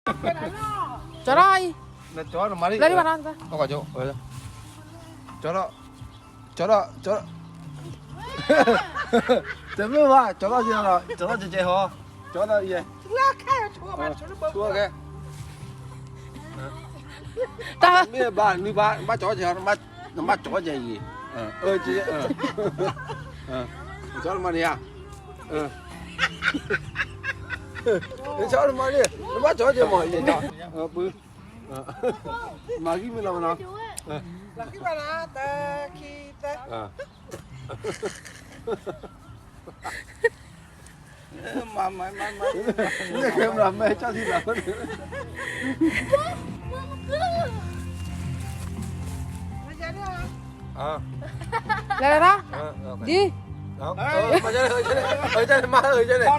ကၠီထီၣ်အံၤ, လၢဒ်ဘၣ်နီၤ, ကၠီထီၣ်, ကၠီထီၣ်, ကၠီထီၣ်, တမ့ၢ်ဘၣ်, ကၠီထီၣ်ကဲ, ကၠီထီၣ်ကဲကဲဟီ, ကၠီထီၣ်အံၤ, ဆိကဲ, တၢ်မ့ၢ်ဘၣ်, နဘၣ်ကၠီထီၣ်ကဲ, နဘၣ်ကၠီထီၣ်ကဲအံၤ, ကၠီထီၣ်မးန့ၣ်ဧါ, ကၠီထီၣ်မးန့ၣ်, နဘၣ်ကၠီထီၣ်ကဲမး, ပုၢ် မၤဂံၢ်မ့ၢ်လီၤမနီၤ, မၤဂံၢ်မ့ၢ်လီၤ, တၢ ခံ သၢ, မၤမၤမၤမၤ, မ့ၢ်ကဲမၤမဲာ်ကၠီထီၣ်လံလီၤ, လဲၤလီၤ, ဒ် မၤလဲၣ်, မၤလဲၣ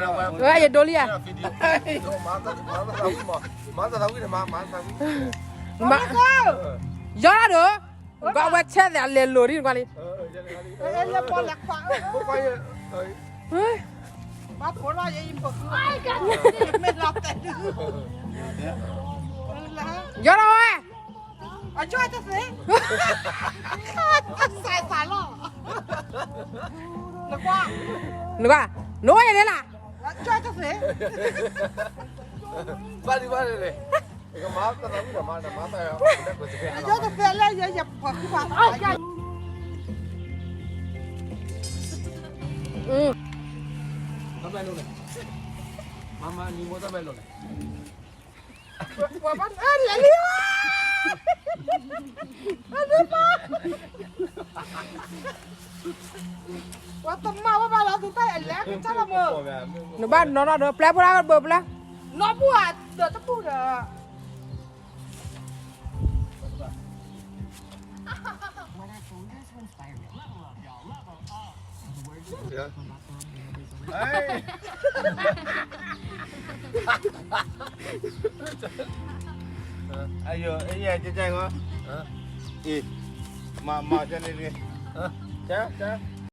်, ကဲ, ယဒိလံဧါ, ယီၤဒီး, ကွၢ်ဝဲဆဲးသးလဲၤလိၤဒ်ကွၢ်လံ, ယီၤဒီးဝဲ, အကၠီတသ့, နကွၢ်, နကွၢ်, နအိၣ်ယဲလဲၣ်, အကၠီတသ့, ဘၣ်ဒံးဘၣ်ဒံးလဲၣ်, အကၠီတသ့လၢယဲယပှၤဃုပှၤ, မၤမၤနံၤမိၢ်တၢ်မဲလိာ်န့ၣ် ပှၤဘၣ်လဲၤလံဧါ, ပှၤတမၤဝဲဘၣ်လီၤ သုတၢ်အလဲၤကစၢ်လီၤမၢ်, နဘၣ်နီၢ်နီၢ်ဒီး ပျဲဖိဒၣ်ဘၢပျဲ, နီၢ်ပူၤဧါ, ဒီးတပူၤဒီး အယိ အယဲ ကဲကဲဂီၤ, အံၤ, မၤမၤကဲန့ၣ်တဂ့ၤ, ကဲကဲ